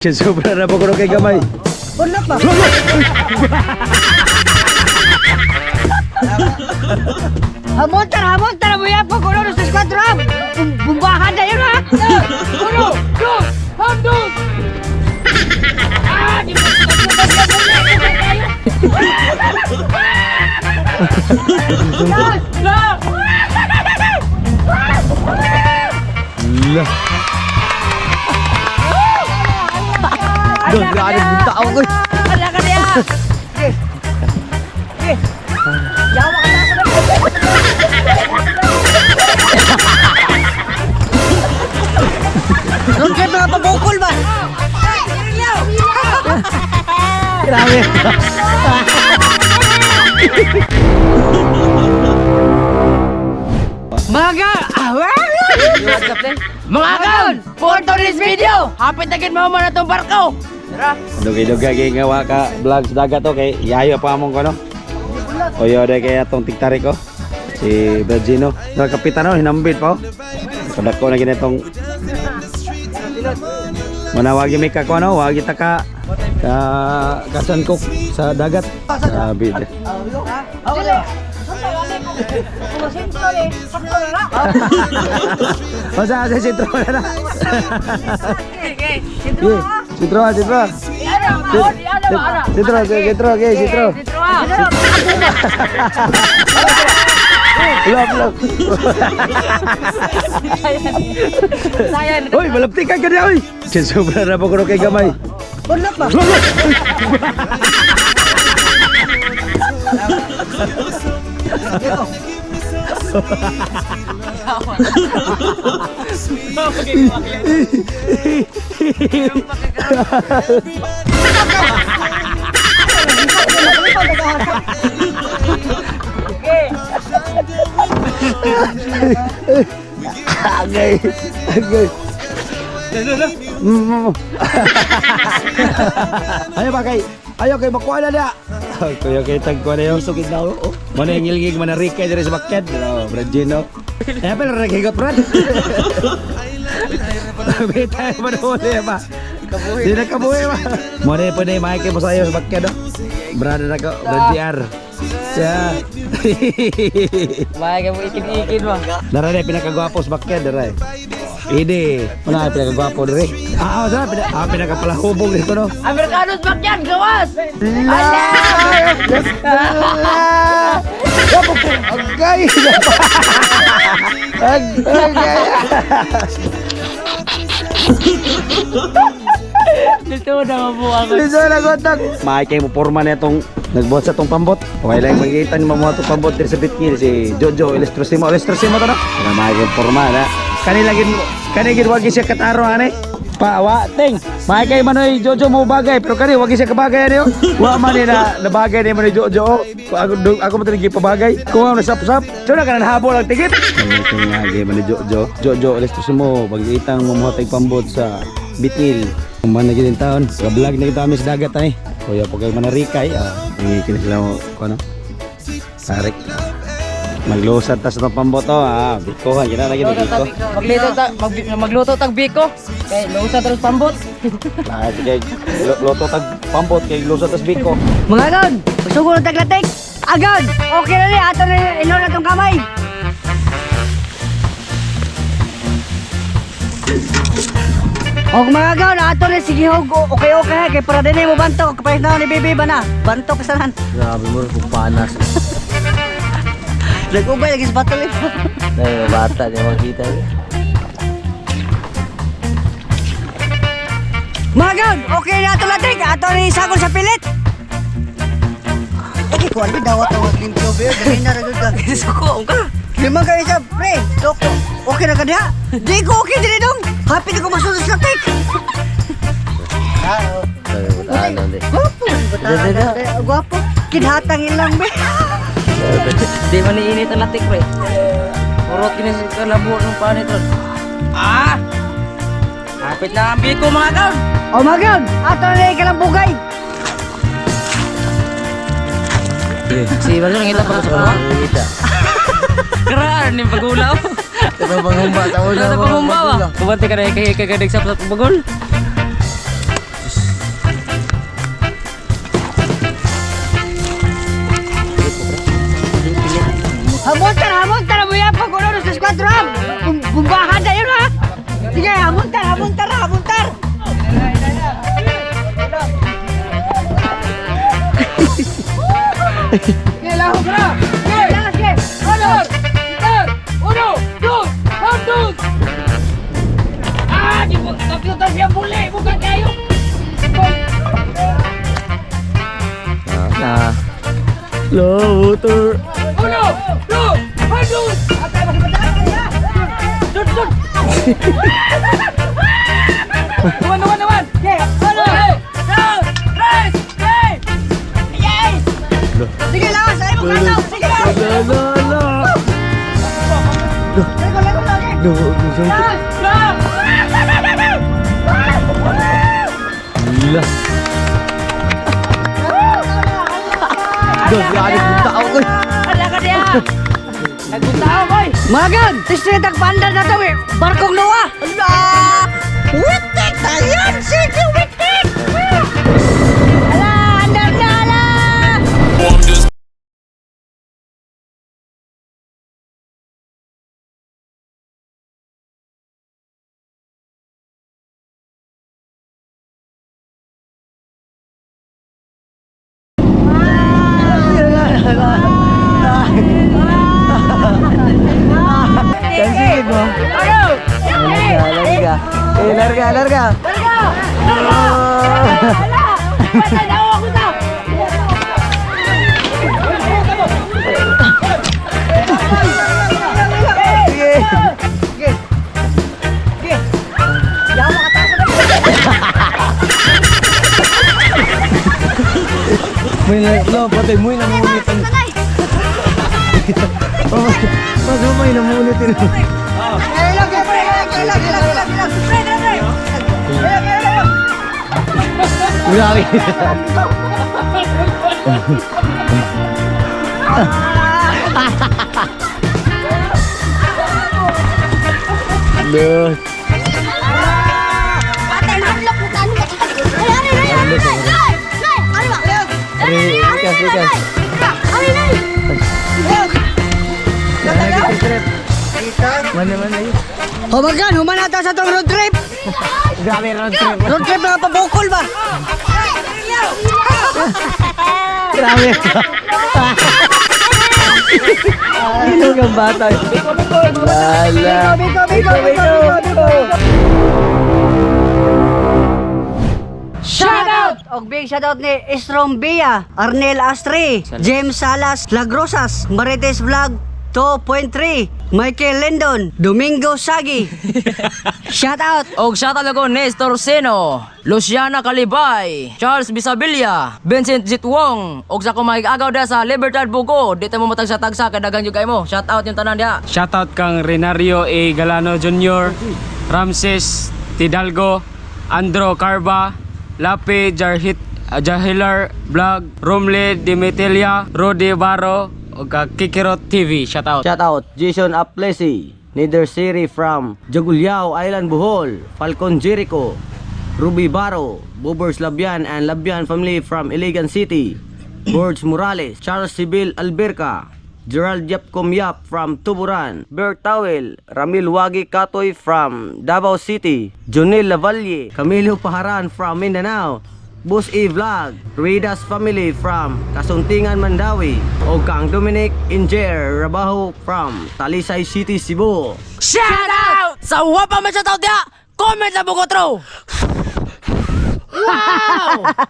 Sobra na po ko kay gamay. Wala pa. Hamon tara, hamon tara, buya po, kuno, dos, tres, cuatro, ha? Bumbahan na yun, ha? Uno, dos, dos! Ah, di ba? Dos, dos! La. Doon, grabe yung tao ko. Wala ka niya! Okay. Okay. Yawa ka na ako na. Doon kayo mga pabukol ba? Grabe. Mga Mga kaon! For today's video! Hapit na gid mo na itong barko! Tara! Dugay-dugay kay nga wa ka vlog sa dagat to kay yayo pa among kono. Oyo day kay atong tigtari ko. Si Virgino. Sa kapitan no hinambit pa. Oh. Kadako na ginitong Manawagi may ka kono, wagi ta ka ka kasankok sa dagat. Grabe. De. Masa sa sentro na na. Yeah, sentro, sentro. Sentro, sentro, okay, sentro. Love, love. Hoy, malapti ka kanya, oy. Sobra na po ko kay gamay. Wala pa. Agay. Agay. Mm. Ayo ba kay? Ayo kay makuha na na. Kuya kay tag ko na yung sugid na oh. Mo na ngilngig manarika diri sa bakyad. Oh, Brad Gino. Eh pero naghigot Brad. Beta man huli ba. Di na kabuhi ba. Mo na po na may mo sayo sa bakyad oh. Brad na ko, Brad GR. Yeah. May mo ikin-ikin ba? Dara na pinakagwapo sa bakyad dara. Ini, mana pinakagwapo dere. Ah, ah, sa pinakapalahubog dito no. Amerikanos bakyan, gawas! Agay! Agay! Dito na mabuha ko. Liso na gotak. Maay kay mo porma na itong nagbuhat sa tong pambot. Okay lang magkita ni mamuha tong pambot diri sa Bitngil si Jojo Illustrosimo. Illustrosimo to no. Kana maay kay porma na. Kani lagi kani gid wagi siya kataro ani. Pa wa ting. Maay kay manoy Jojo mo bagay pero kani wagi siya kabagay ani. Oh. Wa man ni na nabagay ni manoy Jojo. Oh. Ako ako mo tinigi pabagay. Kung ano sap-sap, tsura ka habol ang tigit. Kani nga gay manoy Jojo. Jojo Illustrosimo pagitang mamuha tag pambot sa Bitngil. Kuman na gid taon, ka-vlog na kita kami sa dagat ay. Kuya po kay manarikay, ah, hindi kini sila mo kuno. Tarik. Maglusad ta sa itong pamboto, ah, biko ha, gina na gid biko. Magluto ta, magluto tag biko. Kay lusa terus pambot. Ah, sige, luto tag pambot kay lusad tas biko. Mga agon, gusto ko ng taglatik. Agon, okay na ni ato na ino na tong kamay. Og mga agon, ato na sige hog okay okay ha kay para dinhi mo bantok kapalit na ni bibi ba na. Bantok kasanan. Grabe mo kung panas. Nag-ubay lagi sa battle. Ay, bata, di makita. Mga agon, okay na ato latik. Ato na isagol sa pilit. Okay, kuan ba dawat ang limpyo ba? Ganun na ra ka. Suko ka. Lima ka isa, pre. Dok. Okay ra ka diha. Di ko okay diri dong. Happy na ko masunod sa latik. Ano, di. Gwapo. Gwapo. Kinhatang ilang be. Di man iinit ang latik, pre. Purot kini sa kalabo ng panit ron. Ah! Kapit na ang biko mga kaon. Oh mga kaon, ato na ikalang bugay. Si Balon ngita pa sa kuha. Kita. Karaan ni pagulaw. Ito panghumba, tawag Wala na panghumba ba? Kumante ka na kay kay sa bagol. Sige, lahog na. Sige. Sige. Uno, dos, uno, dos, un, dos. Ah, di mo computer siya muli. Bukan kayo. Na. Low water. Uno, dos, un, dos. Dun, dun. Naman, naman, naman. Sige. Uno, dos, tres, tres. Yes! Sige lawas, ay mo kataw. Sige lawas. La la la. Lego, lego, lego. No, no, no. La. Grabe kung tao ko. Ala ka niya! Nagpunta ako, eh! Magan, tisitag pandar na to eh. Barkong Noah. Ala! Witik tayo! Sige, witik! Ala, andar na, ala! Sige mo. Larga, larga. Eh, larga, larga. Patay na ako na! Sige. May na, no, patay mo yung namunit ang... Mas mo may namunit yun. Ilag, ilag, ilag, ilag, ilag, ilag. Ilag, ilag. Grabe. No. Patay na blok na tano. Ay, ay, ay, ay, ay, ay, ay, ano ba? Ay, ay, ay, ay, ay, ay, ay, ay. Mana mana yun. Humagan, humanata sa tong road trip. Grabe road trip. Road trip na pabukol ba? Grabe. Ilog ang bata. Lala. Biko, biko, biko, biko, biko. Shout out! Og big shoutout ni Isrom Bia, Arnel Astre, James Salas Lagrosas, Marites Vlog 2.3, Michael Lindon, Domingo Sagi. Shoutout! Og shout out ako Nestor Seno, Luciana Calibay, Charles Bisabilia, Vincent Zitwong, og sa akong makig-agaw da sa Libertad Bugo, dito mo matagsa-tagsa kay daghang jud kay mo. Shout out yung tanan diha. Shoutout kang Renario A. Galano Jr., Ramses Tidalgo, Andro Carba, Lapi Jarhit, Jahilar Vlog, Romle Dimitelia, Rodi Baro, ug ka Kikirot TV. Shoutout. Shout out Jason Aplesi, Nether City from Jagulyao Island, Bohol, Falcon Jericho, Ruby Baro, Bobers Labian and Labian family from Iligan City, Borge Morales, Charles Sibil Alberca, Gerald Yap Kumyap from Tuburan, Bert Tawel, Ramil Wagi Katoy from Davao City, Junil Lavalle, Camilo Paharan from Mindanao, Boss E Vlog, Ridas Family from Kasuntingan, Mandawi, o kang Dominic Injer Rabaho from Talisay City, Cebu. Shout out! Sa wapa man shout out diha, comment sa Bugo Tro. Wow!